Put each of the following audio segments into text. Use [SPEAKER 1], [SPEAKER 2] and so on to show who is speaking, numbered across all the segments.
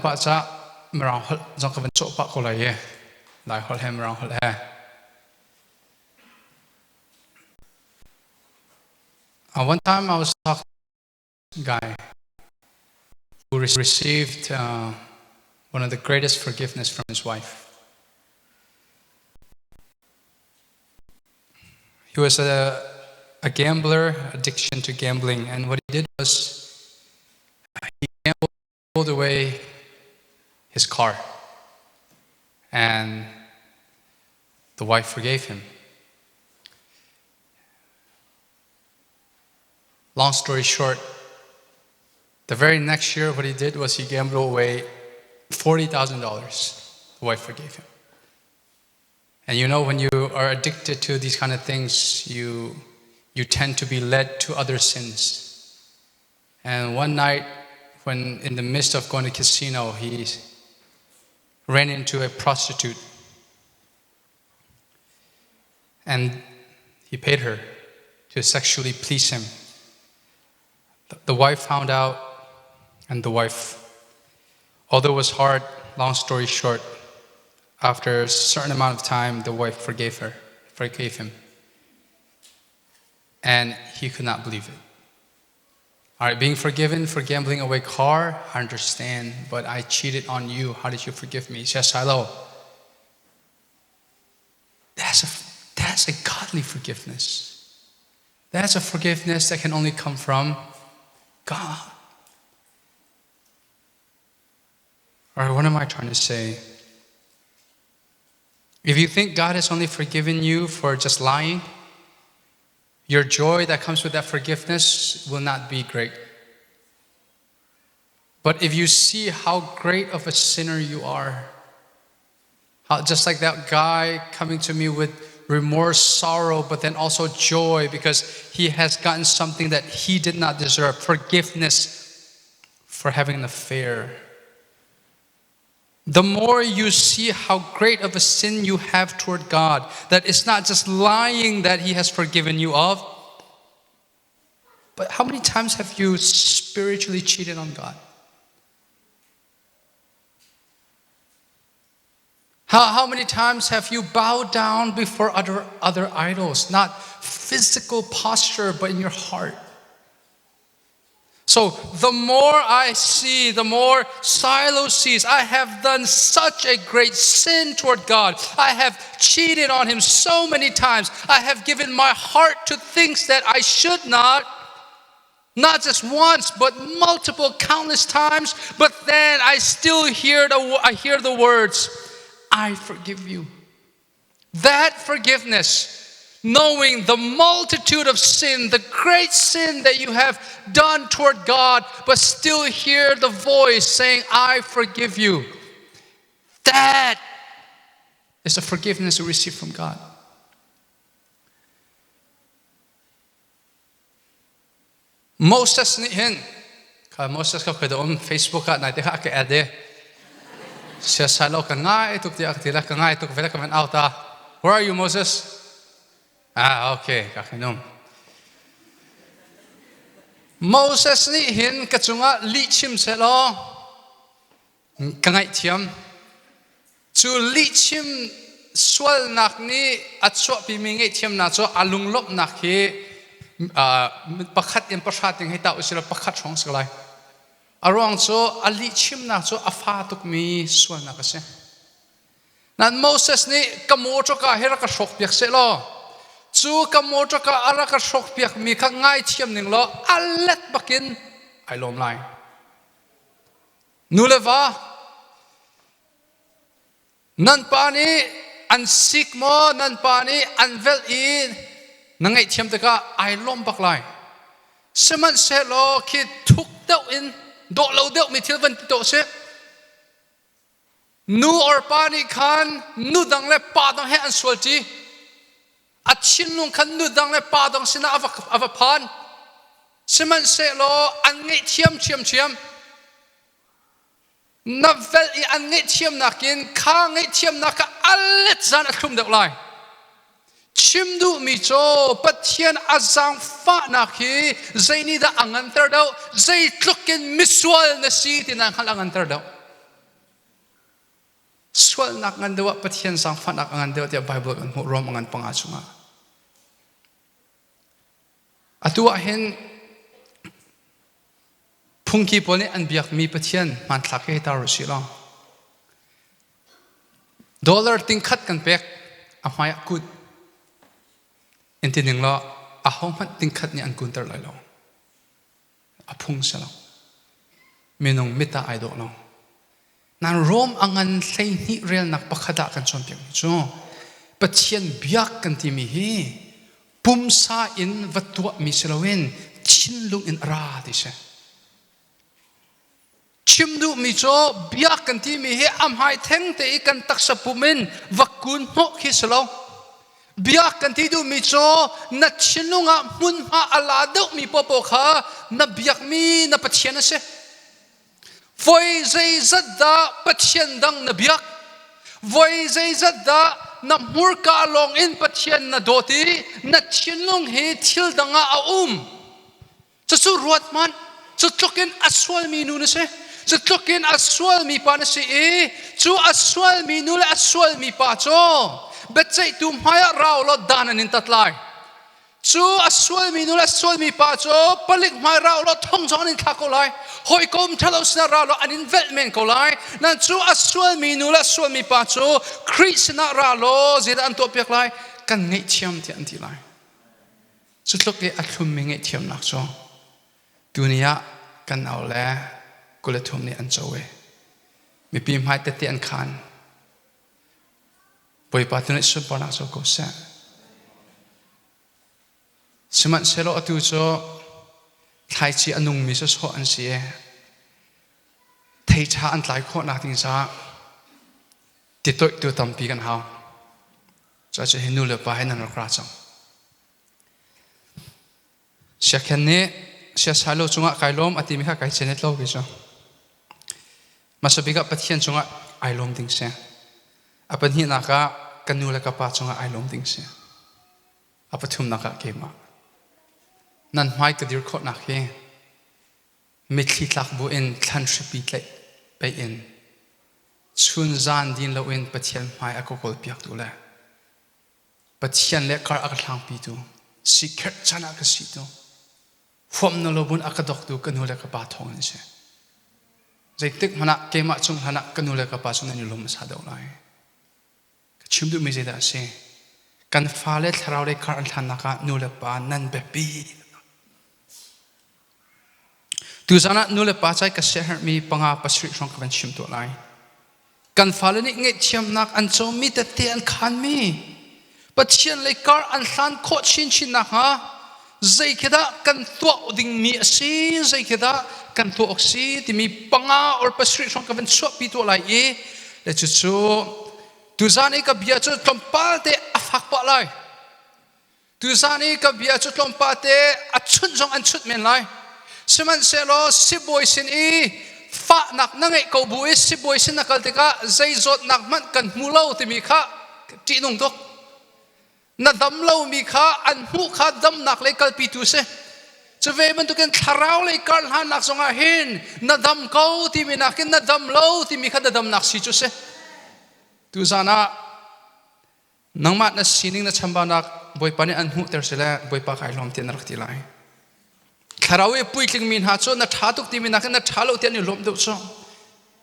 [SPEAKER 1] Pah ca Mirang holh zong ka van cawh pah ko lai i Lai holh he Mirang holh he. One time I was talking to a guy who received one of the greatest forgiveness from his wife. He was a gambler, addiction to gambling, and what he did was he gambled away his car, and the wife forgave him. Long story short, the very next year, what he did was he gambled away $40,000. The wife forgave him. And you know, when you are addicted to these kind of things, you tend to be led to other sins. And one night, when in the midst of going to casino, he ran into a prostitute. And he paid her to sexually please him. The wife found out, and the wife, although it was hard, long story short, after a certain amount of time, the wife forgave her, forgave him. And he could not believe it. All right, being forgiven for gambling away car, I understand, but I cheated on you. How did you forgive me? Says Silo. That's a godly forgiveness. That's a forgiveness that can only come from God. All right, what am I trying to say? If you think God has only forgiven you for just lying, your joy that comes with that forgiveness will not be great. But if you see how great of a sinner you are, how, just like that guy coming to me with remorse, sorrow, but then also joy because he has gotten something that he did not deserve forgiveness for having an affair. The more you see how great of a sin you have toward God, that it's not just lying that He has forgiven you of, but how many times have you spiritually cheated on God? How many times have you bowed down before other idols? Not physical posture, but in your heart. So the more I see, the more Silo sees, I have done such a great sin toward God. I have cheated on him so many times. I have given my heart to things that I should not. Not just once, but multiple, countless times. But then I still hear the words, I forgive you. That forgiveness, knowing the multitude of sin, the great sin that you have done toward God, but still hear the voice saying, I forgive you. That is the forgiveness you receive from God. Moses nih hin kha Moses kha khoi um Facebook ah nai te kha ka add e siasai lo ka ngai tuk tiah ka ti la ka ngai tuk vela ka van out ta. Where are you, Moses? Ah, okay, ka khinum. Moses nih hin ka cungah lih chim seh law ka ngaihthiam. Cu lihchim sualnak nih a chuahpimi ngaihthiamnak cu a lunglawmhnak hi pakhat in pahra ting hei tah usila pakhat hrawng si lai. A ruang cu a lihchimnak cu a fa tukmi sualnak a si. Nan Moses nih ka mawṭawka hi rak ka hrawk piak seh law cu ka mawṭawka a rak ka hrawk piakmi kha ngaithiam ning law a let bakin ai lawm lai. Nu le va nan pa nih an sik maw nan pa nih an velh i na ngaihthiam tikah ai lawm bak lai. Sihmanhsehlaw khi thuk deuh in dawh lo deuh mi thil van ti tuah sih. Nu or pa nih khan nu dang le pa dang he an sual ṭi. A thinlung khan nu dang le pa dang sinah a va phan. Sihmanhsehlaw an ngaihthiam ṭhiamṭhiam. Na velh i an ngaihthiamnak in kha ngaihthiamnak kha a let zan a thlum deuh lai. Chim duhmi cu Pathian a zaangfahnak hi zei nih dah a nganter deuh, zeitluk in misual na si ti na hngalh a nganter deuh. Sualnak ngan deuh ah Pathian zaangfahnak a ngan deuh tiah Bible kan hmuh Rom a ngan panga chungah. Atu ah hin phungki pawl nih an biakmi Pathian hmanthlak hi tar usih law dollar ting khat kan pek a hmai ah kut in ti ning law ahohmanh ting khat nih an kunter lai lo. A phung si lo. Minung mit ah ai dawh lo. Nan Rom a ngan 12 relnak pakhat ah kan cawnpiakmi cu Pathian biak kan timi hi pumsa in va tuahmi si loin thinlung in a ra ti si. Chim duhmi cu biak kan timi hi a hmai theng te i kan taksa pum in va kun hnawh khi si lo. Biak kan ti duhmi cu na thinlung ah hmunhma a la deuhmi popo kha na biakmi na Pathian a si. Voi zeizat dah Pathian dang na biak? Voi zeizat dah na hmurka lawng in Pathian na dawt i na thinlung hi thil dang ah a um? Cucu ruat hmanh. Cu tluk in a sualmi nu na si. Cu tluk in a sualmi pa na si i cu a sualmi nu le a sualmi pa cu biaceihtu hmaiah rau law dan an in tat lai. Cu a sualmi nu le a sualmi pa cu palik hmai rau law thong zong an in thlak ko lai. Hawikom ṭhalo sinah ra law an in velh men ko lai. Nan cu a sualmi nu le a sualmi pa cu Khrih sinah ra law zeidah an tuahpiak lai? Kan ngaihthiam tiah an ti lai. Cu tluk i a thlummi ngaihthiamnak cu tuni ah kan nau le 23 nih an co i mipi hmai tette an khaan. Bawipa tu nih sunparnak co ko seh. Sihmanhsehlaw atu cu thlaici a nungmi sawsawh an si i thei ṭha an tlai khawhnak ding caah titoihtu tampi kan hau. Cucu hi nu le pa he nan rak ra cang. Siakhen nih siasai lo cungah kai lawm a timi kha kai cenet lo ki cu. Hmasa bik ah Pathian cungah ai lawm ding si. A pahnihnak ah ka nu le ka pa cungah ai lawm ding si. A pathumnak ah keimah. Nan hmai ka dir khawhnak hi mitthli tlak bu in thlan hripi tlaih peih in chun zan din loin Pathian hmai a ka kawlpiaktu le Pathian le kar a ka hlangpitu sikherh chan ah ka situ huam na lo bun a ka doktu ka nu le ka pa thawng in si. Zeitik hmanh ah keimah cung hlan ah ka nu le ka pa cu nan i lung a sa deuh lai. Ka chim duhmi zeidah a si? Kan fale thlarau lei kar an hlannak ah nu le pa nan biapi. Tuzan ah nu le pa cai ka siaherhmi panga pasarih hrawng ka van chim tuah lai. Kan fale nih ngaihthiamnak an comi tette an khanmi Pathian lei kar an hlan khawh chinchin nakhnga zei khi dah kan tuah dingmi a si, zei khi dah kan tuah awk si timi panga or pasarih hrawng ka van chuahpi tuah lai i le cucu tuzan i ka bia cu tlawmpal te a fak pah lai. Tuzan i ka bia cu tlawmpal te a chunh zong an chunh men lai. Sihmanhsehlaw sibawi sin i fahnak na ngeih ko bu i sibawi sin na kal tikah zei zawtnak hmanh kan hmu lo timi kha ṭihnung tuk. Na dam lomi kha an hmuh kha damnak lei kalpitu si. Cu ve bantukin thlarau lei kar hlannak zongah hin na dam ko timi nakin na dam lo timi kha na damnak si cu si. Tuzan ah nangmah na sining na chambaunak Bawipa nih an hmuhter si le Bawipa kai lawm ti na rak ti lai. Thlarau i puitlingmi hna cu na ṭha tuk timi nakin na ṭha lo ti an i lawmh deuh cu.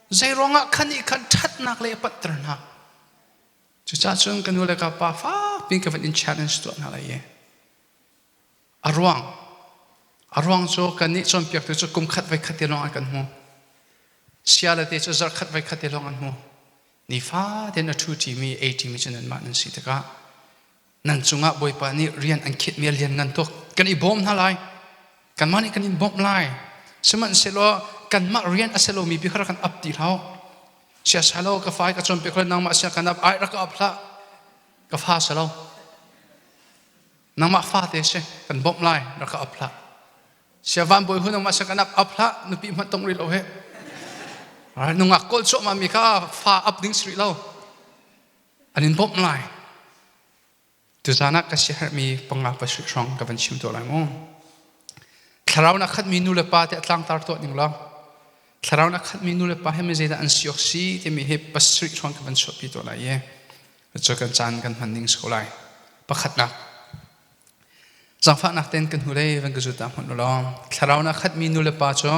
[SPEAKER 1] Zei ruangah khan nih khan ṭhatnak lei a panhter hna. Cucaah cun ka nu le ka pa fakpi ka van in challenge tuah hna lai i a ruang a ruang cu kannih cawnpiaktu cu kum khat voi khat te lawng an kan hmu. Sia le te cu zarh khat voi khat te lawng an hmu. Nifatin a ṭhu ṭimi ei ṭimi cu nanmah nan si tikah nan cungah Bawipa nih rian an khitmi a lianngan tuk. Kan i bawm hna lai. Kanmah nih kan in bawmh lai. Sihmanhsehlaw kanmah rian a si lomi bi kha rak kan ap ti hlah. Siasalo ka fa ka cawnpiak hlah nangmah sia kan ap ai rak ka ap hlah. Ka fa si lo. Nangmah fa te si kan bawmh lai rak ka ap hlah. Sia van bawi hu nangmah sia kan ap ap hlah nupi hmanh tong rih lo he. Nungak kawl chuahmah mi kha fa ap ding si rih lo. An in bawmh lai. Tuzan ah ka siaherhmi panga pasarih hrawng ka van chim tuah lai mu. Thlarau na khatmi nu le pa te a tlangtar tuah ning law. Thlarau na khatmi nu le pa he zeidah an si awk si timi hi pasarih hrawng ka van chuahpi tuah lai i cu kan caan kan hman ning si ko lai. Pakhatnak, zaangfahnak tein kan hnulei van ka zul ta hmanh u law thlarau na khatmi nu le pa cu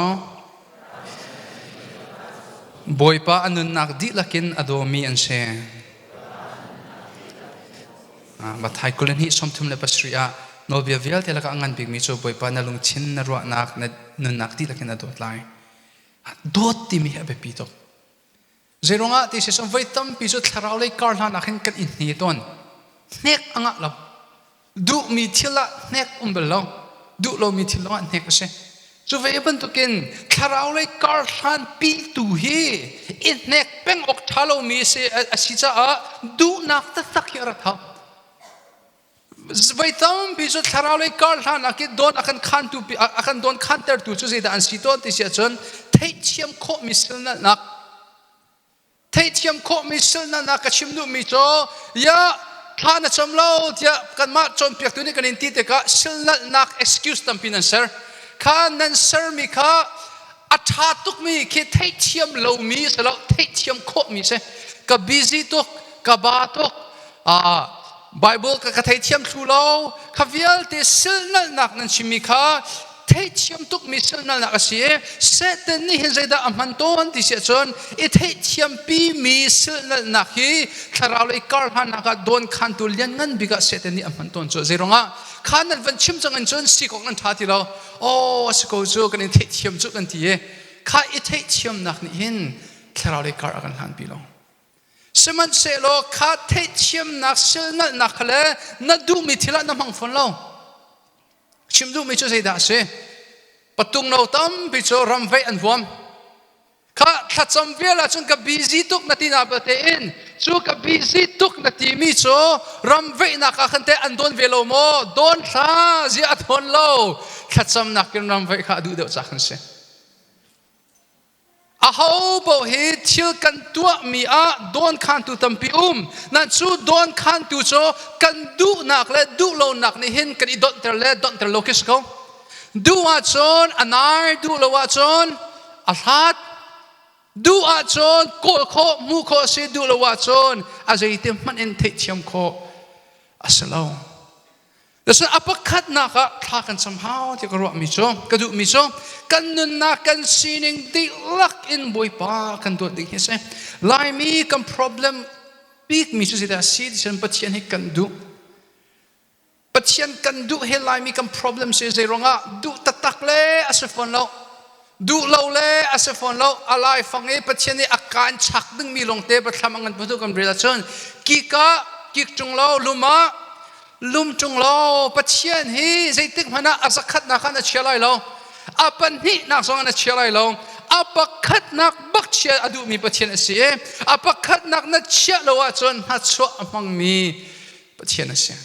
[SPEAKER 1] Bawipa a nunnak dihlak in a dawmi an si. Matthai 22 37 ah nawlbia vialte lakah a ngan bikmi cu Bawipa na lungthin, na ruahnak, na nunnak dihlak in na dawt lai. Dawt timi hi a biapi tuk. Zeiruangah ti si voi tampi cu thlarau lei kar hlan ah khin kan i hne tawn. Hnek a ngah lo. Duhmi thil ah hnek um bal lo. Duh lomi thil lawngah hnek a si. Cu ve bantukin thlarau lei kar hlan pi tu hi i hnek peng awk ṭha lomi a si caah duhnak taktak hi a rat hau. Voi tampi cu thlarau lei kar hlan ah khin dawn a kan khantu a kan dawn khantertu cu zeidah an si tawn ti si ahcun theihthiam khawhmi silnalnak theihthiam khawhmi silnalnak ka chim duhmi cu ya thla na cam lo tiah kanmah cawnpiaktu nih kan in ti tikah silnalnak excuse tampi nan ser kha nan sermi kha a ṭha tukmi khi theihthiam lomi si lo theihthiam khawhmi si ka busy tuk ka ba tuk Bible ka theithiam thlu lo kha vialte silnalnak nan chimmi kha theihthiam tukmi silnalnak a si i Satan nih hin zeidah a hman tawn ti si ahcun i theihthiam pimi silnalnak hi thlarau lei kar hlannak ah dawn khantu lianngan bik ah Satan nih a hman tawn cu zeiruangah kha nan van chim cang in cun sikawk nan ṭha ti lo aw a si ko cu kan in theihthiam cu kan ti i kha i theihthiamnak nih hin thlarau lei kar a kan hlanpi lo. Sihmanhsehlaw kha theihthiamnak silnalnak kha le na duhmi thil ah na hmang fawn lo. Chim duhmi cu zeidah a si? Patung no tampi cu ramveih an huam. Kha thlacam vial ahcun ka busy tuk na ti na tein cu ka busy tuk na timi cu ramveihnak ah khan teh an dawn ve lo maw? Dawn thla zia a thawn lo. Thlacamnak in ramveih kha a duh deuh ca khan si. Aho paoh hi thil kan tuahmi ah dawnkhantu tampi um. Nan cu dawnkhantu cu kan duhnak le duhlonak nih hin kan i donhter le donhter lo khi si ko. Duh ahcun a nai, duh lo ahcun a hlat. Duh ahcun kawl khawh, hmuh khawh a si, duh lo ahcun a zeiti hmanh in theihthiam khawh a si lo. Cun a pakhatnak ah thla kan cam hau ti ka ruahmi cu ka duhmi cu kan nunnak kan sining dihlak in Bawipa kan dawt ding hi a si. Laimi kan problem bikmi cu zeidah a si ti cun Pathian hi kan duh. Pathian kan duh he Laimi kan problem si zei ruangah duh taktak le a si fawn lo. Duh lo le a si fawn lo. A laifang i Pathian nih a kaan chak dingmi lawngte biathlam a ngan phu kan rel ahcun kik ah kik ṭung lo lum ah lum ṭung lo Pathian hi zeitik hmanh ah a zakhatnak ah na chia lai lo a pahnihnak zong ah na chia lai lo a pakhatnak bak chia a duhmi Pathian a si i a pakhatnak na chiah lo ahcun hnachuah a hmangmi Pathian a si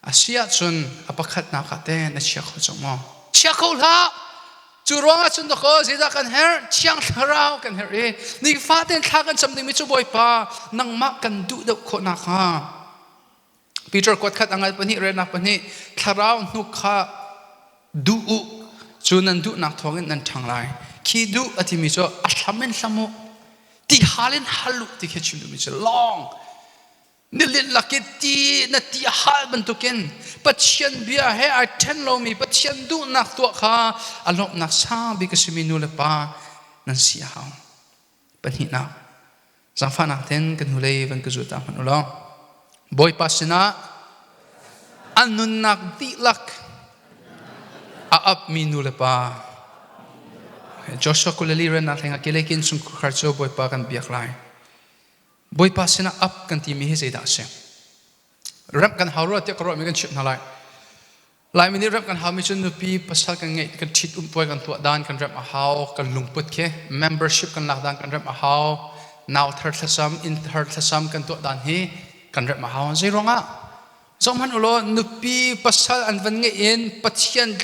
[SPEAKER 1] a si ahcun a pakhatnak ah te na chia kho cang maw chia kho hlah cu ruangah cun dakaw zeidah kan herh thiang thlarau kan herh i nifatin thla kan cam dingmi cu Bawipa nangmah kan duh deuh khawh nakhnga Peter kuat khat a ngal pahnih relnak pahnih thlarau hnuk kha duh u cu nan duhnak thawngin nan ṭhang lai khi duh a timi cu a hlam in hlam u ti hal in hal u ti khi chim duhmi cu long nilin lak i ti na ti a hal bantukin Pathian bia he ai ṭhen lomi Pathian duhnak tuah kha a lawmhnak sang bik a simi nu le pa nan si a hau pahnihnak Zaangfahnak ten kan hnulei van ka zul ta hmanh u law Bawipa sinah an nunnak dihlak a apmi nu le pa Joshua kulali rennak hlengah kelekin chungkhar cu Bawipa kan biak lai. Bawipa sinah ap kan timi hi zeidah a si? Remh kan hau rua tiah ka ruahmi kan chimh hna lai. Laimi nih remh kan haumi cu nupi pasal kan ngeih kan ṭhit umpuai kan tuah dan kan remh a hau kan lungput khi membership kan lak dan kan remh a hau nau thar thlacam inn thar thlacam kan tuah dan hi kan remh a hau zei ruangah zohhmanh ulaw nupi pasal an van ngeih in Pathian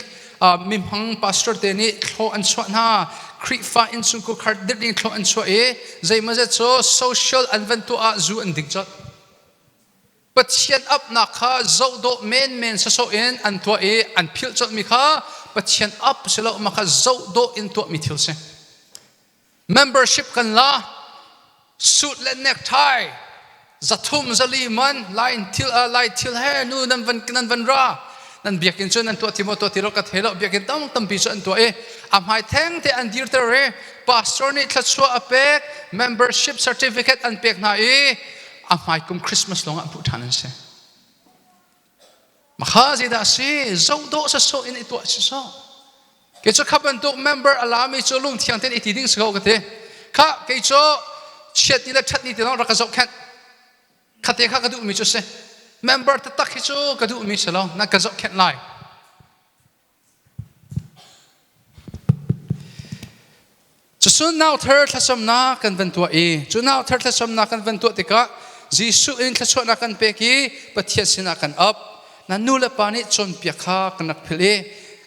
[SPEAKER 1] mihmang pastor te nih thlaw an chuah hna Khrihfa innchungkhar khar dirh ding thlaw an chuah i zeimawzet cu social an van tuah ah zu an ding colh Pathian apnak kha zohdawh menmen sawsawh in an tuah i an philh colhmi kha Pathian ap si lo mah kha zohdawh in tuahmi thil si. Membership kan la, suit le necktie, zathum zali man lai thil lai thil he nu nan van nan van ra nan biakinn cu nan tuah ti maw tuah ti lo ka thei lo biakinn tam tampi cu an tuah i a hmai theng te an dirter i pastor nih thluachuah a pek membership certificate an pek hna i a hmai kum Christmas lawng ah an phuh ṭhan an si Makha zeidah a si? Zohdawh sasawh in i tuah si sawh. Kei cu kha bantuk member a lami cu lungthiang tein i ti ding si ko ka ti. Kha kei cu chiat ni le ṭhat ni ti lawng rak ka zohkhenh. Khate kha ka duhmi cu si. Member taktak hi cu ka duhmi si lo. Na ka zohkhenh lai. Cucun nauthar thlacamnak kan van tuah i cu nauthar thlacamnak kan van tuah tikah Jesuh in thluachuahnak kan pek i Pathian sinah kan ap. Na nu le pa nih cawnpiak kha kan rak philh i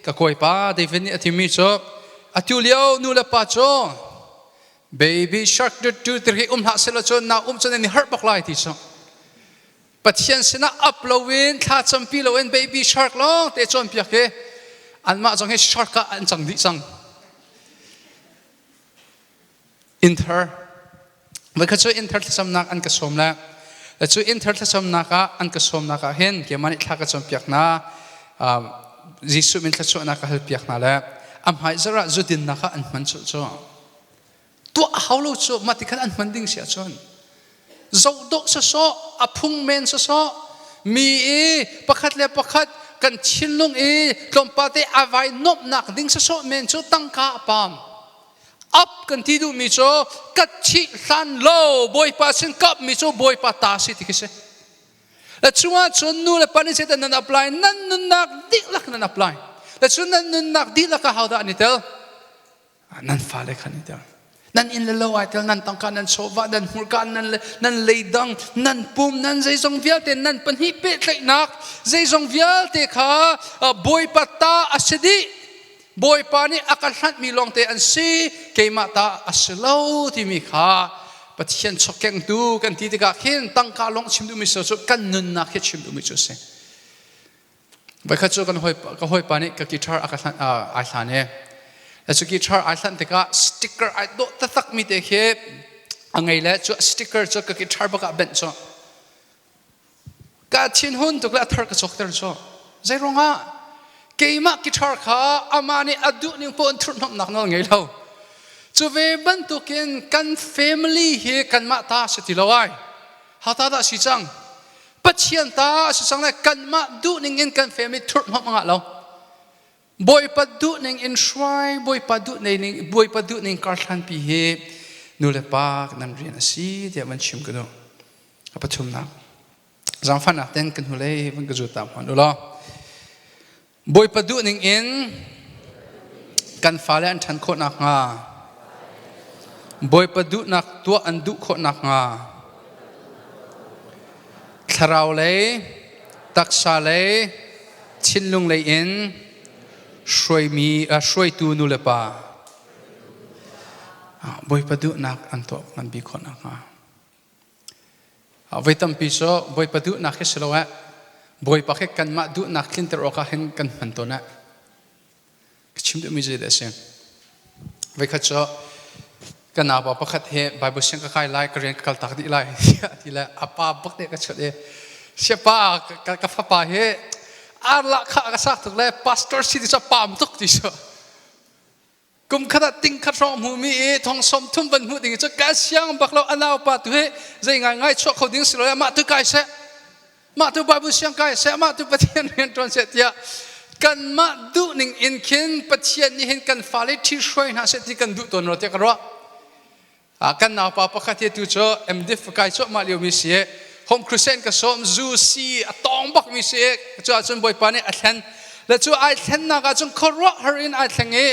[SPEAKER 1] ka kawipa David nih a timi cu atu lio nu le pa cu baby shark du tu ti um hlah selaw cun na um cun an i harh bak lai ti cu Pathian sinah ap loin thla campi loin baby shark lawng te cawnpiak hi anmah zong hi shark ah an cang dih cang. Inthar Voikhat cu inthar thlacamnak an ka sawm le cu inthar thlacamnak ah an ka sawmnak ah hin keimah nih thla ka cawnpiak hna Jesuh min thluachuahnak ka halpiak hna le a hmai zarh ah zudinnak ah an hman cu cu tuah hau lo cu mah ti khan an hman ding si ahcun zohdawh sawsawh a phung men sawsawh mi i pakhat le pakhat kan thinlung i tlawmpal te a vai nuamhnak ding sawsawh men cu tangka a pam up kan ti duhmi cu ka thih hlan lo bawipa sin kap mi cu bawipa ta si ti khi si le chungah cun nu le pa nih zeidah nan apply nan nunnak dihlak nan apply le cun nan nunnak dihlak ah hodah an i tel Nan fale khan i tel. Nan inn le lo ai tel, nan tangka, nan chawva, nan hmurka, nan nan leidang, nan pum, nan zeizong vialte, nan pahnih pehtlaihnak, zeizong vialte kha Bawipa ta a si dih. Bawipa nih a ka hlanhmi lawngte an si, keimah ta a si lo timi kha Pathian chawkengtu kan ti tikah khin tangka lawng chim duhmi si cu kan nunnak hi chim duhmi cu a si. Voikhat cu kan hawi ka hawipa nih ka guitar a ka hlan ai hlan i cu guitar ai hlanh tikah sticker ai dawh taktak mi te khi a ngei le cu sticker cu ka guitar bak ah benh cu ka thinhun tuk le a thar ka cawk ter cu zei ruangah keimah guitar kha amah nih a duh ning poh in thurhnomhnak nawl ngei lo cu ve bantukin kan family hi kanmah ta si ti lo ai hata dah si cang Pathian ta a si cang le kanmah duh ning in kan family thurhnomh a ngah lo. Bawipa duh ning in hruai, Bawipa duh ning, Bawipa duh ning karhlan pi hi nu le pa nan rian a si tiah van chim ka duh. A pathumnak. Zaangfahnak ten kan hnulei van ka zut ta hman u law. Bawipa duh ning in kan fale an ṭhan khawh nakhnga Bawipa duhnak tuah an duh khawh nakhnga thlarau lei, taksa lei, thinlung lei in hruaimi hruaitu nu le pa Bawipa duhnak an tuah ngan bik khawh nakhnga Voi tampi cu Bawipa duhnak hi si lo eh Bawipa khi kanmah duhnak tlinter awkah hin kan hman tawn eh. Ka chim duhmi zeidah a si? Voikhat cu ka naupa pakhat he Bible siang ka kai lai, ka rian ka kal tak dih lai tiah a ti le a pa bak nih ka chawnh i siapa ka fapa hi arlah kha ka sak tuk le pastor si ti cu pam tuk ti cu Kum khat ah ting khat hrawng hmuhmi i thong sawm thum van hmuh ding cu ka siang bak lo a naupa tu hi zei ngai ngai chuah kho ding si lo mah tu kai seh mah tu Bible siang kai seh mah tu Pathian rian ṭuan seh tiah kanmah duh ning in khin Pathian nih hin kan fale ṭhi hruai hna seh ti kan duh tawn lo tiah ka ruah kan naupa pakhat hi tu cu MDiv kai cuahmah liomi si i Home Crusade ka sawm zu si a tawng bakmi si i cu ahcun Bawipa nih a thlen le cu ai thlennak ahcun khuaruahhar in ai thleng i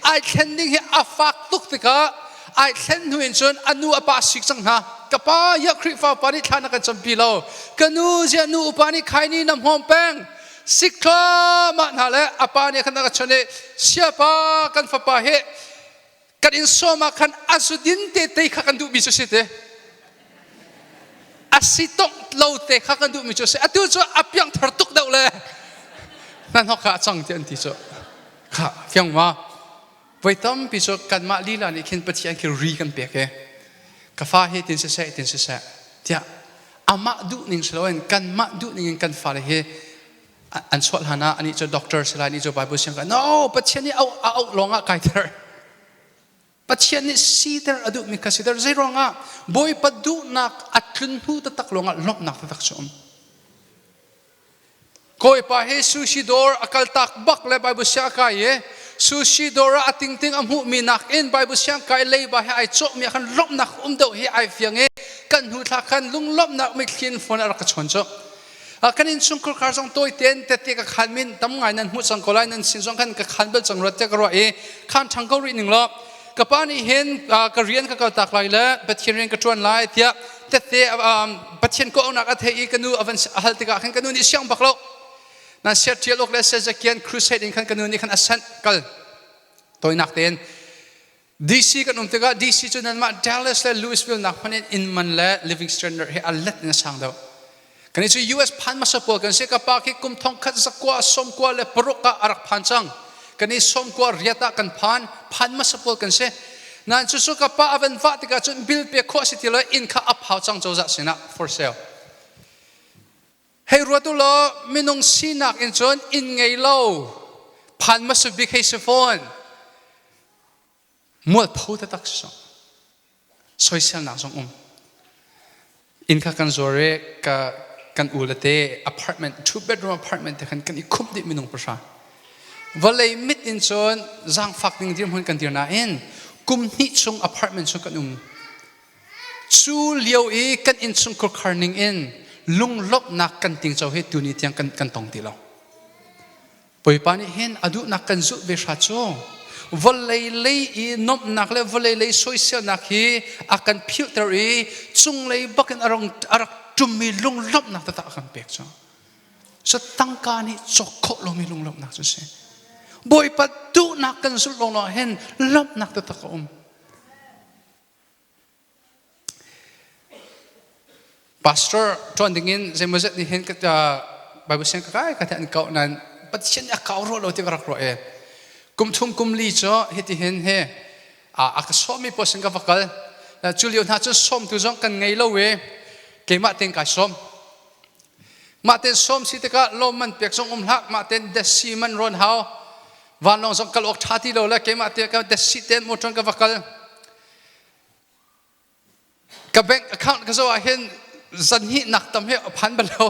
[SPEAKER 1] ai thlen ding hi a fak tuk tikah ai thlen hnu in cun a nu a pa sik cang hna ka pa ya Khrihfa pa nih thla na kan campi lo ka nu zia nu upa nih khaini na hmawm peng sik thluahmah hna le a pa nih khan a ka chawnh i siapa kan fapa hi kan in sawm ah khan a zudin te te kha kan duhmi cu si te a si tong lo te kha kan duhmi cu si atu cu a piang thar tuk deuh le nan hok kha a cang ti an ti cu kha fiang ma. Voi tampi cu kanmah lila nih khin Pathian khi ri kan pek i ka fa hi tin siseh tin siseh tiah amah duh ning si loin kanmah duh ning in kan fale hi an chuah hlan ah anih cu doctor si lai anih cu Bible siang kai no Pathian nih a auh lawng ah kai ter Pathian nih siter a duhmi kha siter zei ruangah Bawipa duhnak a tlun hnu taktak lawngah lawmhnak taktak cu um Kawipa hi sushi dawr a kal tak bak le Bible siang a kai i sushi dawr ah a tingting a hmuhmi nakin Bible siang kai leiba he ai cawhmi ah khan lawmhnak um deuh hi ai fiang i kan hnu thla khan lunglawmhnak mitthli in phone a rak ka chawn cu. Kan innchungkhar khar zong tawi tein tette ka khan min tam ngai nan hmuh cang ko lai nan sin zong khan ka khan bal cang ruat tiah ka ruah i khan ṭhang ko rih ning law ka pa nih hin ka rian ka kaltak lai le Pathian rian ka ṭuan lai tiah tette Pathian kawhnak a theih i ka nu a van a hal tikah khan ka nu nih siang bak lo nan siat ṭial awk le Sezakian crusade in khan ka nu nih khan a sanh kal toinak tein DC kan um tikah DC cu nanmah Dallas le Louisville nak hmanh in inn man le living standard hi a let in a sang deuh kan cu US phan hmasa pawl kan si ka pa khi kum thong khat zakua sawmkua le paruk ah a rak phan cang kan i sawmkua riat ah kan phan phan hmasa pawl kan si nan cu cu ka pa a van vah tikah cun bill pe khawh si ti lo inn kha a phau cang cozah sinah for sale hei ruat u law minung sinak in cun inn ngei lo phan hmasa bik hei si fawn mualpho taktak si soiselnak zong um inn kha kan zuar i ka kan u le te apartment two bedroom apartment te khan kan i khumh dih minung pahra vawlei mit in cun zaangfak ding dirhmun kan dir nain kum hnih chung apartment chung kan um cu lio i kan innchung khurkhar ning in lunglawmhnak kan tingco hi tuni tiang kan kan tong ti lo Bawipa nih hin a duhnak kan zulh ve hra cu vawlei lei i nuamhnak le vawlei lei soiselnak hi a kan philhter i cunglei bakin a rak ṭummi lunglawmhnak taktak a kan pek cu. So tangka nih cawk khawh lomi lunglawmhnak cu si. Bawipa duhnak kan zulh lawng hin lawmhnak taktak a um. Pastor ṭuan dingin zeimawzat nih hin Bible siang ka kai ka an kau nain Pathian nih a kau ruah lo ti ka rak ruah e. Kum thum kum li cu hiti hin he a ka sawmmi pawl sin ka va kal. Cu lio hna cu sawmtu zong kan ngei lo i keimah tein kai sawm. Mah tein sawm si tikah lawmman pek zong um hlah, mah tein desi man rawn hau. Vanlawng zong kal awk ṭha ti lo le keimah te ka desi tein motor ka va kal. Ka bank account ka zoh ah hin zan hnih nak tam hi a phan bal lo.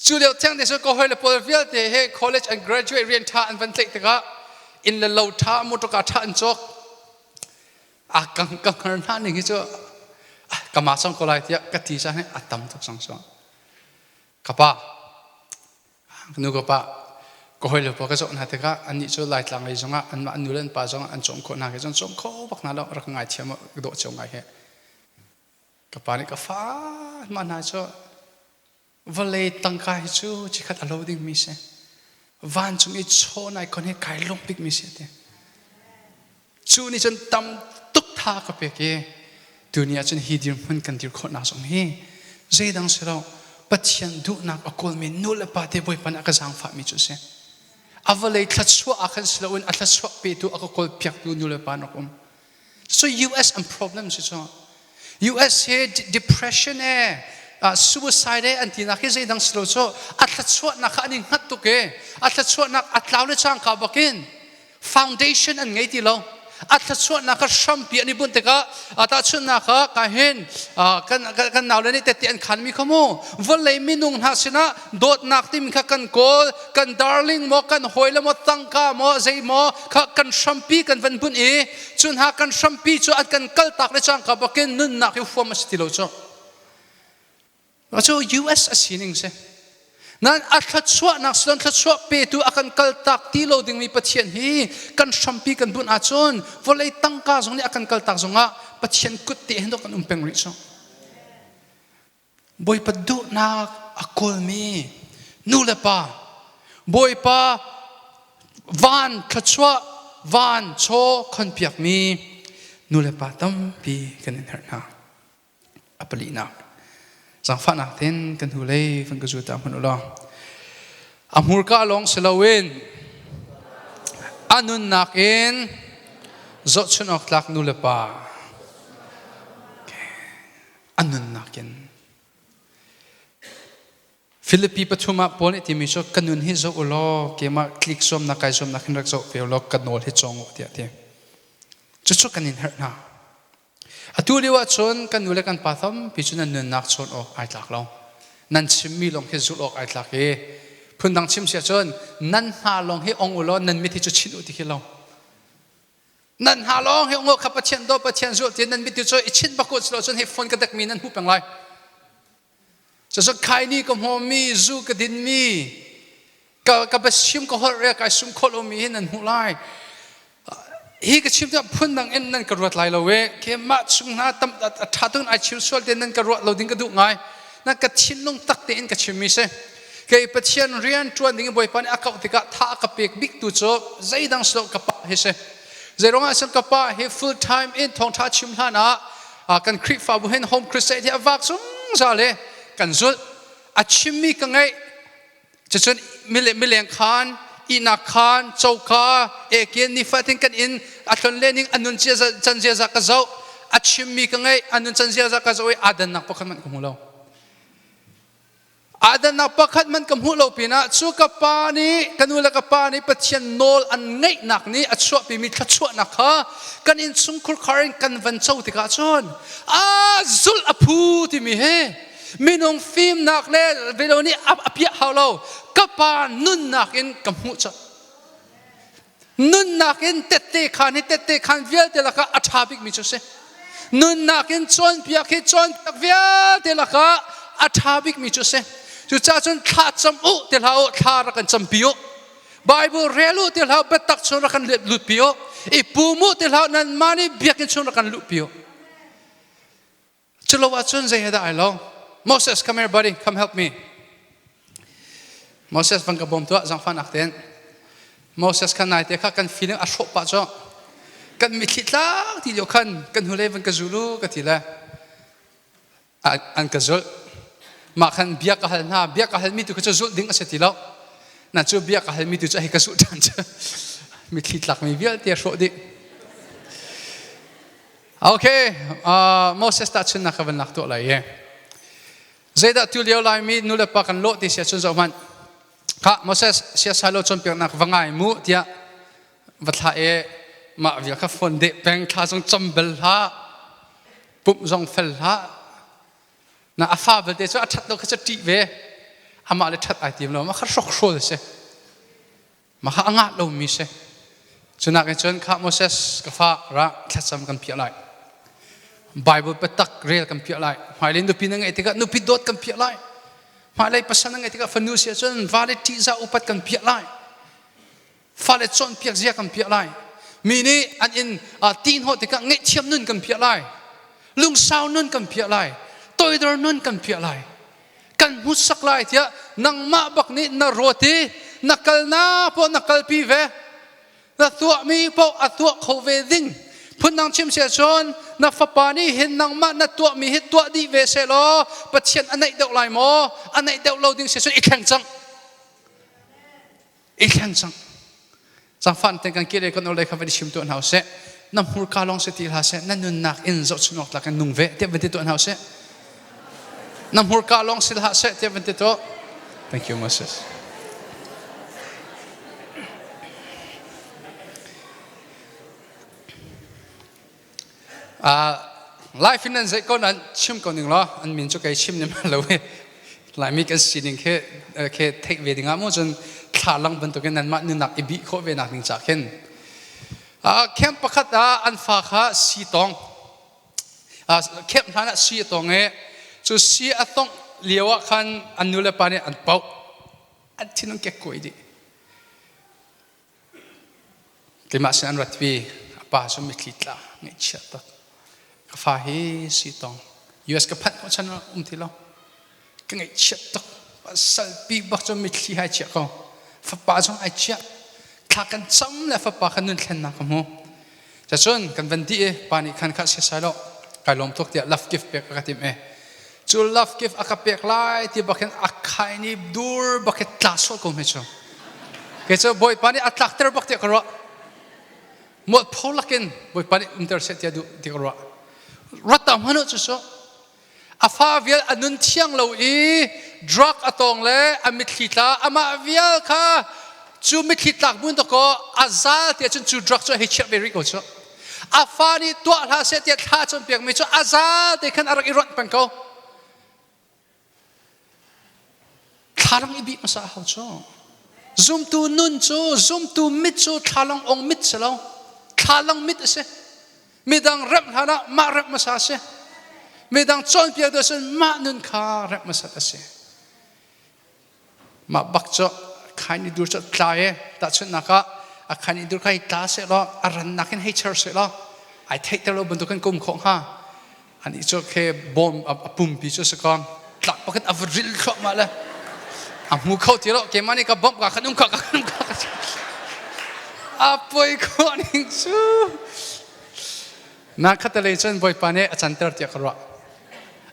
[SPEAKER 1] Cu lio thiang te cu ka hawi le pawl vialte he college and graduate rian ṭha an van tlaih tikah inn le lo ṭha motorka ṭha an cawk. A ka ka hngar hna ning hi cu ka ma cang ko lai tiah ka ti caan hi a tam tuk cang so. Ka pa Nu ka pa ka hawi le pawl ka zoh hna tikah annih cu Laitlang lei zongah anmah an nu le an pa zongah an cawm khawh hna ke cun cawm kho bak hna lo rak ngaithiam ka dawh cio ngai he ka pa nih ka fa mah hna cu vawlei tangka hi cu chikhat a lo dingmi si vancung i chaw nai kon hi kai lung bikmi si ti cu nih cun tam tuk tha ka pek i tuni ah cun hi dirhmun kan dir khawhnak zong hi zeidang si lo Pathian duhnak a kawlmi nu le pa te Bawipa nih a ka zaangfahmi cu a si a vawlei thluachuah ah khan si loin a thluachuah petu a ka kawl piaktu nu le pa an rak um so US an problem si cu US hi depression e suicide e an tinak hi zeidang si lo cu a thluachuahnak kha an i hngat tuk i a thluachuahnak a tlau le cangka bakin foundation an ngei ti lo a thluachuahnak kha hrampi an i bunh tikah tahchunhnak ah ka hin kan kan naule nih tette an khanmi kha mu vawlei minung hna sinah dawtnak timi kha kan kawl kan darling maw kan hawile maw tangka maw zei maw kha kan hrampi kan van bunh i cu hna kan hrampi cu an kan kaltak le cangka bakin nunnak hi huam a si ti lo cu Cu US a sining si. Nain a thluachuahnak silon thluachuah petu a kan kaltak ti lo dingmi Pathian hi kan hrampi kan bunh ahcun vawlei tangka zong nih a kan kaltak zongah Pathian kut te hin kan um peng rih cu. Bawipa duhnak a kawlmi nu le pa Bawipa van thluachuah van chaw khonpiakmi nu le pa tampi kan in herh hna. A palinak. Zaangfahnak ten kan hnulei van ka zul ta hmanh u law. A hmurka lawng si loin A nunnak in zohchunh awk tlak nu le pa. A nunnak in. Filipi pathum ah Paul nih timi cu ka nun hi zoh u law keimah tlik zuamnak kai zuamnak hin rak zoh ve u law ka nawl hi cawng u tiah a ti. Cucu kan in herh hna. Atu lio ahcun kan nu le kan pa tampi cu nan nunnak chawn awk ai tlak lo. Nan chimmi lawng khi zulh awk ai tlak i phundang chim si ahcun nan hna lawng hi ong u law nan mit hi cu chinh u ti khi lo. Nan hna lawng hi ong u kha Pathian daw Pathian zulh ti nan mit hi cu i chinh bak u si lo cun hi phone ka dekmi nan hmuh peng lai. Cucu khaini ka hmawmmi, zu ka dinmi, ka ka biachim ka holh re kai sum khawh lomi hi nan hmuh lai. Hi ka chim tikah phundang in nan ka ruat lai lo e. Keimah chung hna tam a ṭha tuk in ai chim sual te nan ka ruat lo ding ka duh ngai. Na ka thinlung tak tein ka chimmi si. Kei Pathian rian ṭuan ding in Bawipa nih a kauh tikah tha a ka pek bik tu cu zeidang si lo ka pa hi si. Zeiruangah cun ka pa hi full time in thawngṭha chim hlan ah kan Khrihfabu hin home crusade hi a vak zungzal i kan zulh. A chimmi ka ngaih. Cucun mileng khan, ihnak khan, coka, ekin nifatin kan inn a tlon lening a nun can ziaza ka zoh. A chimmi ka ngaih, a nun can ziaza ka zoh i aa dannak pakhat hmanh ka hmu lo. Aa dannak pakhat hmanh ka hmuh lo pinah cu ka pa nih, ka nu le ka pa nih Pathian nawl an ngaihnak nih a chuahpimi thluachuahnak kha kan innchungkhur khar in kan van co tikah cun a zulh a phu timi hi minung fimnak le velo nih a piah hau lo ka pa nunnak in ka hmuh cang nunnak in tette khan hi tette khan vialte lakah a ṭha bikmi cu si nunnak in cawnpiak hi cawnpiak vialte lakah a ṭha bikmi cu si cucaah cun thla cam u ti hlah u thla rak kan campi u Bible rel u ti hlah biatak chung rak kan lutpi u i pum u ti hlah nanmah nih biakinn chung rak kan luhpi u Culo ahcun zei he dah ai lo? Moses, come here buddy, come help me. Moses van ka bawm tuah zangfahnak tein. Moses kha naite kha kan feeling a hrawh pah cu kan mitthli tlak ti lio khan kan hnulei van ka zul u ka ti le an ka zulh. Mah khan bia ka hal hna, bia ka halmi tu kha cu zulh ding a si ti lo. Na cu bia ka halmi tu cu hei ka zulh ṭhan cu. Mitthli tlakmi vialte a hrawh dih. Okay, Moses tahchunnak ka van lak tuah lai i. Zeidah tu lio Laimi nu le pa kan lawh ti sia cun zoh hmanh. Kha Moses siasai lo cawnpiaknak va ngai mu tiah va thlah i mah vial kha phone deh peng thla zong cam bel hlah pumh zong fel hlah na a fa belte cu a ṭhat lo kha cu ṭih ve amah le ṭhat ai tim lo mah kha hrokhrol a si Mah kha a ngah lomi si. Cunak in cun kha Moses ka fa ra thlacam kan piah lai. Bible biatak rel kan piah lai. Hmailei nupi na ngeih tikah nupi dawt kan piah lai. Hmailei pasal na ngeih tikah fanu si ahcun vale ṭihzah upat kan piah lai. Fale cawnpiak zia kan piah lai. Mi nih an in ti hnawh tikah ngaihthiam nun kan piah lai. Lungsau nun kan piah lai. Toidor nun kan piah lai. Kan hmusak lai tiah nangmah bak nih na ruat i na kalna poh na kalpi ve na tuahmi poh a tuah kho ve ding phundang chim si ahcun na fapa nih hin nangmah na tuahmi hi tuah dih ve seh law Pathian a naih deuh lai maw a naih deuh lo ding si cun i thleng cang i thleng cang Cangfan ten kan kile kan olei kha van i chim tuah hna usih. Na hmurka lawng si ti hlah seh, na nunnak in zohchun awk tlak in nung ve tiah van ti tuah hna usih. Na hmurka lawng si hlah seh tiah van ti tuah. Thank you Moses. Life in nan zeih ko nan chim ko ning law an min cu kei chim ni ma lo i Laimi kan sining khi khi theih ve dingah mu cun thlalang bantukin nanmah nunak i bih khawh ve nak ding ca khin camp pakhat ah an fa kha si tong camp hlan ah si a tong i cu si a tongh lio ah khan an nu le pa nih an poh an thin an kek kuai dih Keimah sin an rat pi a pa cu mitthli tla ngaihchia tak ka fa hi si tong US ka phanh chan um ti lo ka ngaihchia tuk pasal pi bak cu mitthli hai chia ko fapa zong ai chia thla kan cam le fapa kha nun thlennak ka hmu cacun kan van di i pa nih khan kha siasai lo kai lawm tuk tiah love gift pek ka tim e cu love gift a ka pek lai ti bak hin a khai ni dur bak hi tla sual ko hme cu kei cu bawipa nih a tlakter bak tiah ka ruah. Mualpho lakin Bawipa nih umter seh tiah duh ti ka ruah. Rat ta hmanh u cu cu. A fa vial a nun thiang lo i drug a tawng le a mitthli tla amah vial kha cu mitthli tlak buin dakaw a zal tiah cun cu drug cu a hei chiah ve rih ko cu. A fa nih tuah hlah seh tiah thla cawnpiakmi cu a zal te khan a rak i ronh peng ko. Thlalang i bih hmasa a hau cu. Zumtu nun cu zumtu mit cu thlalang ong mit si lo. Thlalang mit a si. Midang remh hlan ah mah remh hmasa a si. Midang cawnpiak tu cun mah nun kha remh hmasat a si. Mah bak cu khain i dur cu tla e tahchunhnak ah a khain i dur kha hei tla seh law a rannak in hei cher seh law ai theihter lo bantukin ka um khawh hnga. Anih cu khe bawm a pumpi cu si kaw tlak pakhat a va ril thluahmah le a hmu kho ti lo keimah nih ka bawmh ka khan um ka khan um ka a poi khawh ning cu na khatalei cun Bawipa nih a canter tiah ka ruah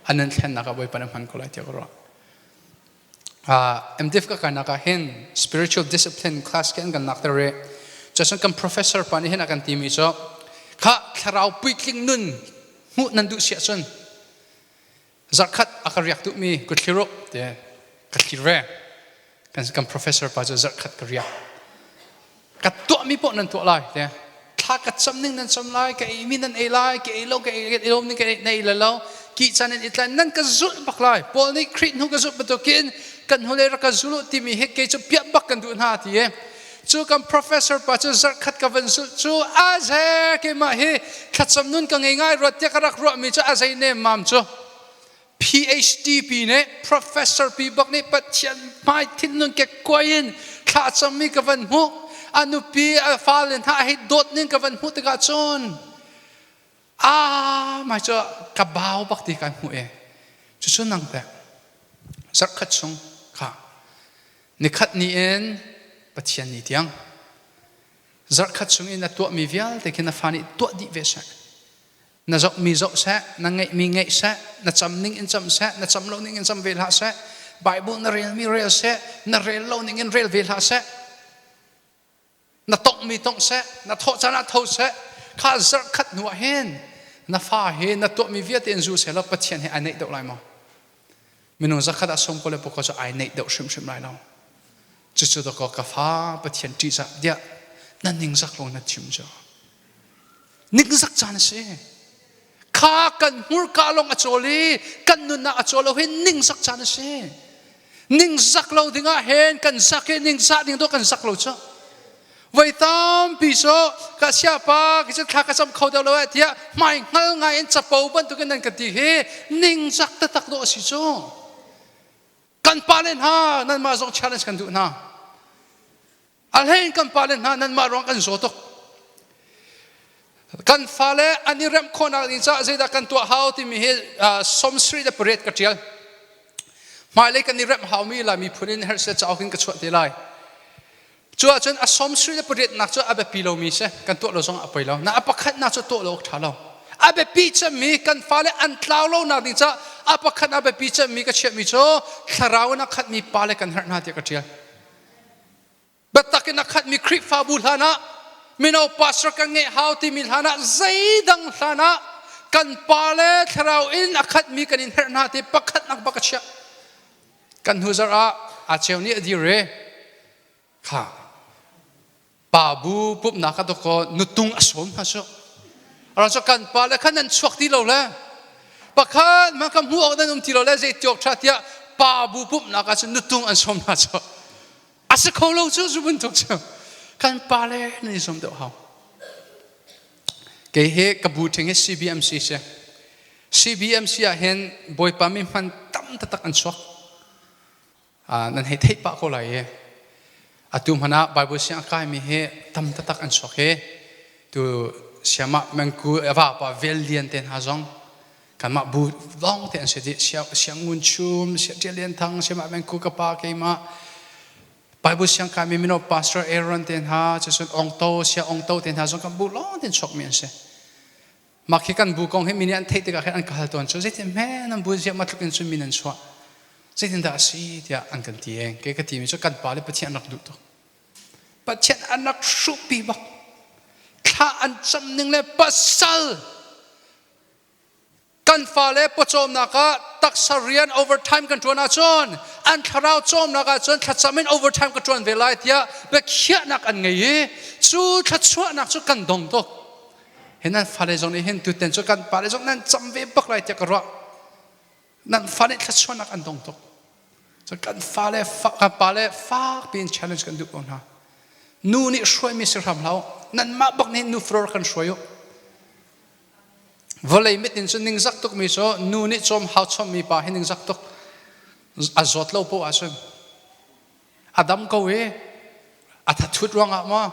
[SPEAKER 1] a nun thlennak ah Bawipa nih a hman ko lai tiah ka ruah. MDiv ka kainak ah hin spiritual discipline class khi an kan nak ter i cuacun kan professor pa nih hin a kan timi cu kha thlarau puitling nun hmuh nan duh siah cun zarhkhat a ka riak duhmi ku thlir u te ka thlir ve. Kan professor pa cu zarhkhat ka riak ka tuahmi poh nan tuah lai te thla ka cam ning nan cam lai, ka ei mi nan ei lai, ka ei lo ka ei lo ning ka ei la lo ki chan in itlan nan ka zulh bak lai. Paul nih Khrih hnu ka zulh bantukin kan hnu le rak ka zul timi hi kei cu piah bak kan duh hna ti e. Cu kan professor pa cu zarhkhat ka van zulh cu a ze keimah hi thlacam nun ka ngei ngai ruat tiah ka rak ruah mi cu a zei nem mam cu PhD pi nih professor pi bak nih Pathian hmai thinlung kekkuai in thlacammi ka van hmuh, a nupi a fale hna a hei dawt ning ka van hmuh tikah cun a mai cu ka bau bak ti kan hmuh e. Cucu nang teh zarhkhat chung kha nikhat ni in Pathian ni tiang zarhkhat chung in a tuahmi vialte khi na fa nih tuah dih ve seh. Na zohmi zoh seh, na ngeihmi ngeih seh, na cam ning in cam seh, na cam lo ning in cam ve hlah seh, Bible na relmi rel seh, na rel lo ning in rel ve hlah seh, na tonghmi tongh seh, na thawh caan ah tho seh, kha zarh khat hnu ah hin na fa hi na tuahmi vialte in zu seh law Pathian he ai naih deuh lai maw? Minung zakhat ah 99 cu ai naih deuh hrimhrim lai lo. Cucu dakaw ka fa Pathian ṭihzah diah na ningzak lo na chim cu. Ningzak caan a si. Kha kan hmurka lawng a cawl i kan nunnak a cawl lo hi ningzak caan a si. Ningzak lo dingah hen kan zak i ningzah ding dawh kan zak lo cu. Voi tampi cu ka siapa ki cu thla ka cam kho deuh lo eh tiah hmai hngal ngai in capo bantukin nan ka ti hi ningzak taktak dawh a si cu. Kan pale hna nanmah zong challenge kan duh hna. A hlei in kan pale hna nanmah ruang kan zaw tuk. Kan fale an i remh khawhnak ding caah zeidah kan tuah hau timi hi 78 ka ṭial. Hmailei kan i remh haumi Lai miphun in herh cauk in ka chuah te lai. Cu ahcun a 78 nak cu a biapi lomi si, kan tuah lo zong a poi lo. Na a pakhatnak cu tuah lo awk ṭha lo. A biapi cemmi kan fale an tlau lo nak ding caah a pakhat a biapi cemmi ka chiahmi cu thlarau in a khatmi pale kan herh hna tiah ka ṭial. Biatak in a khatmi Khrihfabu hlan ah mino pastor kan ngeih hau timi hlan ah zeidang hlan ah kan pale thlarau in a khatmi kan in herh hna ti pakhatnak bak a chiah. Kan hnu zarh ah aa cheu nih a dir i kha pa bu pumhnak ah dawkaw nutung a sawm hna su. Ara cu kan pale khan nan chuak ti lo le pakhat ma ka hmuh awk nan um ti lo le zei tiawk ṭha tiah pa bu pumhnak ah cun nutung an sawm hna cu. A si kho lo cu zu bantuk cu kan pale nan i zuam deuh hau. Kei hi ka bu ṭhing hi CBMC si. CBMC ah hin Bawipa mi hman tam taktak an chuak. Nan hei theih pah ko lai i atu hmanh ah Bible siang a kaimi hi tam taktak an chuak hi tu siamah mengku ava pa vel lian te hna zong kanmah bu lawng te an si dih. Siang Ngun Chum, Sia Ṭial Lian Thang, Siamah Mengku ka pa keimah Bible siang kaimi mino Pastor Aaron te hna cucun Ong To Sia Ong To te hna zong kan bu lawng ten chuakmi an si. Mah khi kan bu kong hi mi nih an theih tikah khin an ka hal tawn cu zeitin hme nan bu ziah matluk in cun min an chuah zeitin dah a si tiah an kan ti e. Kei ka timi cu kan pa le Pathian an rak duh tuk. Pathian an rak hruhpi bak. Thla an cam ning le pasal kan fale pawcawmnak ah taksa rian overtime kan ṭuan ahcun an thlarau cawmnak ahcun thlacam in overtime ka ṭuan ve lai tiah biakhiahnak an ngei i cu thluachuahnak cu kan dong tuk. Hi nan fale zong nih hin tuten cu kan pale zong nan cam ve bak lai tiah ka ruah. Nan fale thluachuahnak an dong tuk. So kan fale kan pale fak piin challenge kan duh ko hna. Nu nih hruaimi si hram hlah u. Nanmah bak nih nu furor kan hruai u. Vawlei mit in cun ningzak tukmi cu nu nih cawm hau chommi pa hi ningzak tuk. A zawt lo poah ahcun a dam ko i a thathut ruangah maw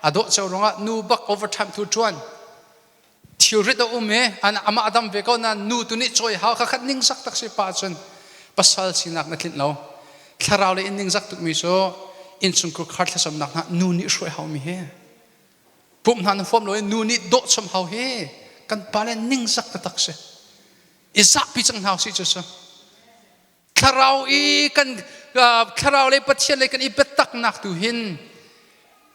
[SPEAKER 1] a dawh ceo ruangah nu bak overtime thu ṭuan thilrit a um i amah a dam ve ko nain nu tu nih cawi hau kha khat ningzak tak si pa ahcun pasal sinak na tlinh lo. Thlarau le in ningzak tukmi cu innchungkhar khar thlacamnak hna nu nih hruai haumi hi pumh hna na huam lo i nu nih dawh chom hau hi kan pale ningzak taktak si. I zahpi cang hna usih cu cu thlarau i kan thlarau le Pathian le kan i biataknak tu hin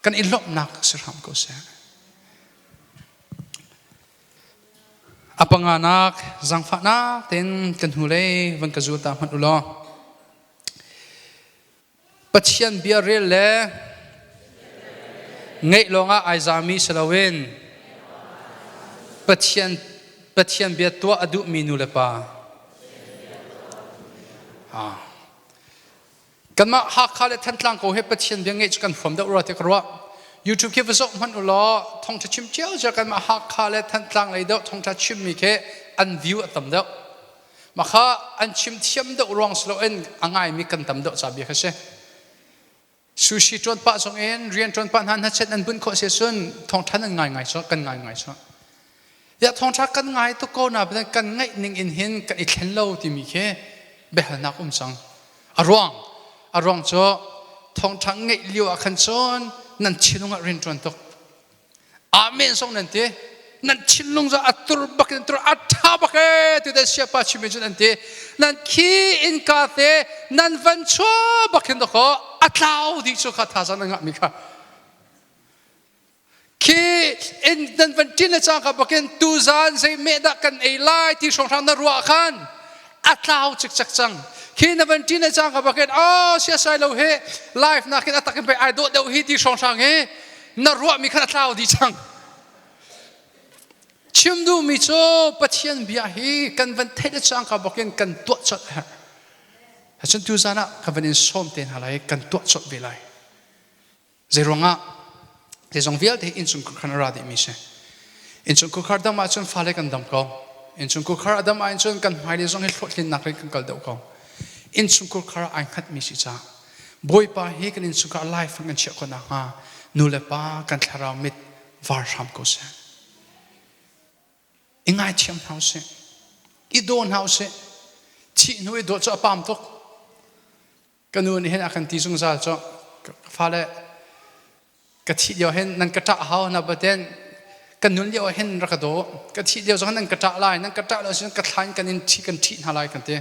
[SPEAKER 1] kan i lawmhnak si hram ko seh. A panganak zangfahnak tein kan hnulei van ka zul ta hmanh u law. Pathian bia rel le ngeih lawngah ai zami si loin Pathian Pathian bia tuah a duhmi nu le pa. Ah. Kanmah Hakha le Thantlang ko he Pathian bia ngeih cu kan huam deuh rua ti ka ruah. YouTube khi va zoh hmanh u law thawngṭha chim cio cio kanmah Hakha le Thantlang lei deuh thawngṭha chimmi khi an view a tam deuh. Makha an chim thiam deuh ruang si loin a ngaimi kan tam deuh ca bia kha si. Sushi ṭuan pah zong in rian ṭuan pah hna hnachet an bunh khawh si cun thawngṭha nan ngai ngai cu kan ngai ngai cu. Ya thawngṭha kan ngai tuk ko na kan ngaih ning in hin kan i thlen lo timi khi biahalnak um cang. A ruang a ruang cu thawngṭha ngeih lio ah khan cun nan thinlung ah rian ṭuan tuk. Amen song nan ti. Nan thinlung cu a tur bak in tur a tha bak e ti te siapa chim in an ti. Nan khi in ka te nan van chua bak hin dako a tlau dih cu kha tha zan ngah mi kha. Khi in nan van tin le cang ka bakin tu zan zei me dah kan ei lai ti hrawng hrang na ruah khan a tlau cikcek cang. Khi na van tin le cang ka bakin oh sia sai lo he life nakin a takin pei ai dawh deuh hi ti hrawng hrang hi na ruahmi khan a tlau dih cang. Chim duhmi cu Pathian bia hi kan van theih le cangka bakin kan tuah colh a herh. Cun tuzan ah ka van in sawm te hna lai, kan tuah colh ve lai. Zeiruangah zeizong vialte hi innchungkhar khan a ra dihmi si. Innchungkhar dam ahcun fale kan dam ko. Innchungkhar a dam ahcun kan hmailei zong hi hlawhtlinnak in kan kal deuh ko. Innchungkhar ai hngatmi si caah Bawipa hi kan innchungkhar life kan chiah khawh nakhnga nu le pa kan thlarau mit var hram ko seh. I ngaithiam hna usih. I daw hna usih. Thih hnu i dawt cu a pam tuk. Ka nu nih hin a kan ti zungzal cu ka fale ka thih lio hin nan ka ṭah hau na baten kan nun lio hin rak ka daw ka thih lio zong nan ka ṭah lai nan ka ṭah lo sin ka thla in kan in ṭhi kan ṭhih hna lai kan ti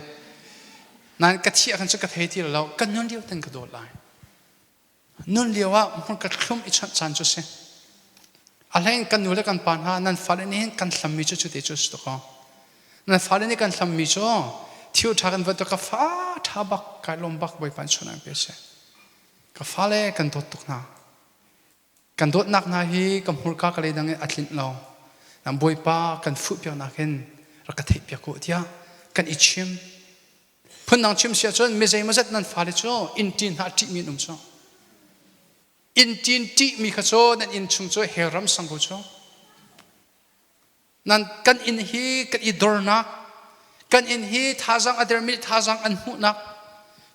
[SPEAKER 1] nain ka thih ahkhan cu ka thei ti lo kan nun lio ten ka dawt lai nun lio ah hmun ka thlum i chawnh caan cu si a hlein kan nu le kan pa hna nan fale nih hin kan hlammi cu cu te cu si ko nan fale nih kan hlammi cu thil ṭha kan van ka fa ṭha bak kai lawm bak bawipa in chun an pe si Ka fale kan dawt tuk hna. Kan dawtnak hna hi ka hmurka ka leidang in a tlinh lo. Nang Bawipa kan fuhpiaknak hin rak ka theihpiak u tiah kan i chim. Phundang chim si ahcun mi zeimawzat nan fale cu inn ṭin hna ṭihmi an um cu. Inn ṭin ṭihmi kha cu nan inn chung cu hell ram sang ko cu. Nan kan inn hi kan i dornak, kan inn hi thazang a dermi thazang an hmuhnak,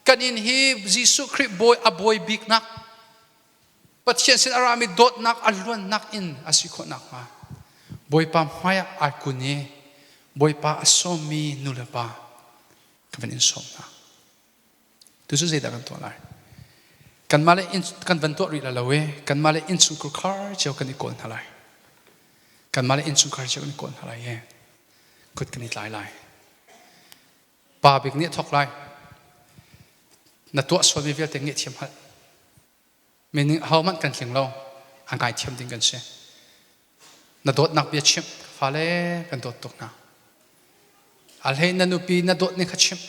[SPEAKER 1] kan inn hi Jesuh Khrih bawi a bawi biknak, Pathian sin a rami dawtnak a luannak in a si khawh nakhnga Bawipa hmaiah ai kun i Bawipa a sawmmi nu le pa ka van in sawm hna. Tu cu zeidah kan tuah lai? Kanmah le inn kan van tuah rih la lo i kanmah le innchungkhar khar cio kan i kawl hna lai. Kanmah le innchungkhar cio kan i kawl hna lai i kut kan i tlai lai. Pa bik nih a thawk lai. Na tuah sualmi vialte ngaihthiam hal. Meaning ahohmanh kan tling lo. A ngaithiam ding kan si. Na dawtnak bia chimh. Fale kan dawt tuk hna. A hlei na nupi na dawt ning kha chimh.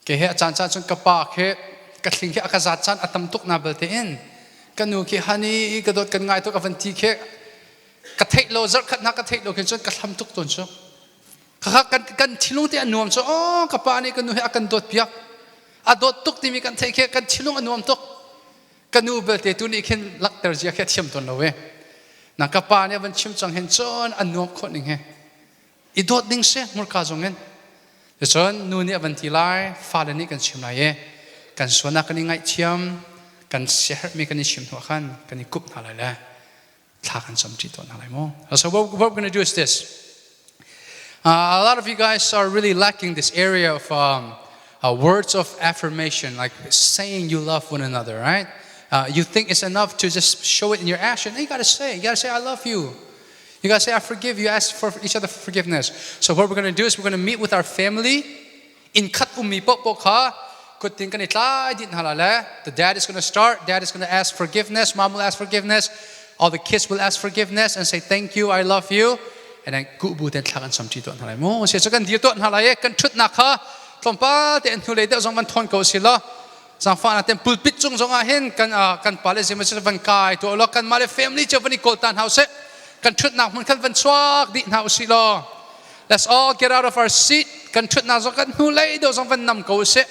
[SPEAKER 1] Ke he a caan caan cun ka pa khi ka thling khi a ka zat caan a tam tuk na belte in ka nu khi hani ka dawt kan ngai tuk a van ti khi ka theih lo zarh khat hna ka theih lo khin cun ka hlam tuk tawn cu. Khakha kan kan thilung te a nuam cu oh ka pa nih ka nu he a kan dawt piak a dawt tuk timi kan theih khi kan thilung a nuam tuk. Ka nu belte tu nih khin langhter zia khi a thiam tawn lo e. Na ka pa nih a van chim cang hin cun a nuam khawh ning he. I dawt ding si hmurka zong in. Cun nu nih a van ti lai, fale nih kan chim lai i kan sualnak kan i ngaihthiam, kan siaherhmi kan i chim hnu ah khan kan i kup hna lai le thla kan cam ṭi tawn hna lai mu. So what we're going to do is this. A lot of you guys are really lacking this area of words of affirmation, like saying you love one another, right? You think it's enough to just show it in your action. You gotta say, you gotta say, I love you. You gotta say, I forgive you. Ask for each other for forgiveness. So what we're gonna do is we're gonna meet with our family. In khat ummi paohpaoh kha kuttin kan i tlai dih hna lai le the dad is gonna start. Dad is gonna ask forgiveness. Mom will ask forgiveness. All the kids will ask forgiveness and say thank you, I love you. And then ku bu ten thla kan sam ṭi tuah hna lai mu. Sia cu kan dir tuah hna lai i kan ṭhutnak kha tlawmpal te hnulei deuh zong van thawn ko si law zaangfahnak ten pulpit cung zong ah hin kan kan pale zim van kai tuah law kan mah le family cio van i kawl ta hna usih. Kan ṭhutnak hmun khan van chuak dih hna usih law let's all get out of our seat. Kan ṭhutnak zong kan hnulei deuh zong van nam ko usih.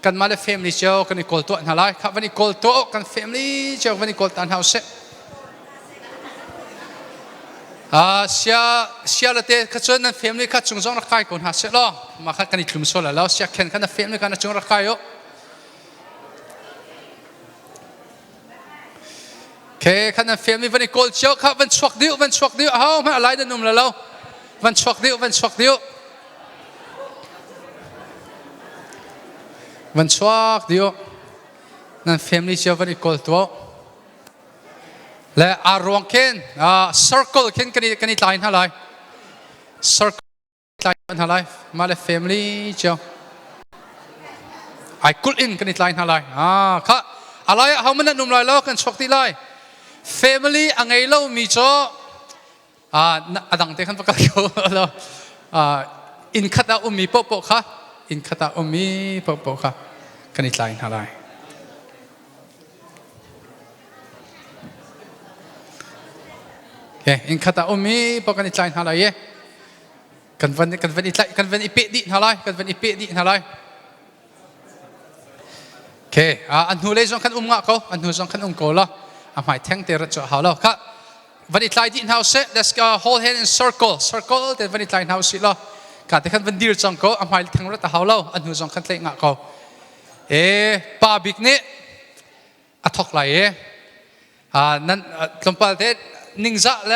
[SPEAKER 1] Kanmah le family cio kan i kawl tuah hna lai. Kha van i kawl tuah kan family cio van i kawl ta hna usih. Sia sia le te kha cun nan family kha cung zong rak kai ko hna seh law mah kha kan i thlum sual lo. Sia khen kha na family kha na cung rak kai u. Okay, kha nan family van i kawl cio kha van chuak dih van chuak dih ho hmanh alai nan um la lo van chuak dih van chuak dih van chuak dih nan family cio van i kawl tuah le aa ruang khin circle khin kan i tlai hna lai circle tlai hna lai mah le family cio ai kulh in kan i tlai hna lai ah kha alai ah ho man nan um lai lo kan chuak ti lai family a ngei lo mi cu a dang te khan va kal ko lo inn khat ah ummi paohpaoh kha inn khat ah ummi paohpaoh kha kan i tlai hna lai. Okay, inn khat ah ummi paoh kan i tlai hna lai i kan van kan van i tlaih kan van i peh dih hna lai kan van i peh dih hna lai. Okay, an hnu lei zong khan um ngah ko an hnu zong khan um ko la a hmai theng te rat cu a hau lo kha van i tlai dih hna usih. Let's go hold hand in circle circle te van i tlai hna usih law ka te khan van dir cang ko a hmai theng rat a hau lo a hnu zong khan tlaih ngah ko e pa bik nih a thok lai e nan tlawmpal te ningzah le.